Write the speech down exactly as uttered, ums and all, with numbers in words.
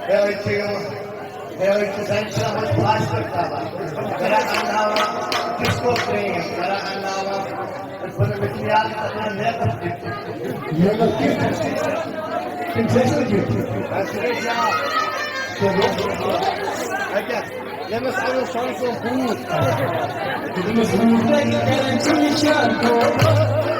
بیٛاکھ چھِ یِوان، بیٛاکھ چھِ زَنہِ چھِ اَتھ منٛز فاسٹ کَران، کران اَنناوان ڈِسکو ٹرٛین، کران اَنناوان، مےٚ چھُنہٕ یاد، تَتھ منٛز make up kit. Make up kit? تِم چھِ اَسہِ کِٹ۔ اَسہِ چھِ یاد۔ چلو۔ اَتہِ ییٚمِس اَنُن سۄن سُنٛد بوٗٹ۔ تٔمِس بوٗٹ لَگہِ کران چھُ نِشان۔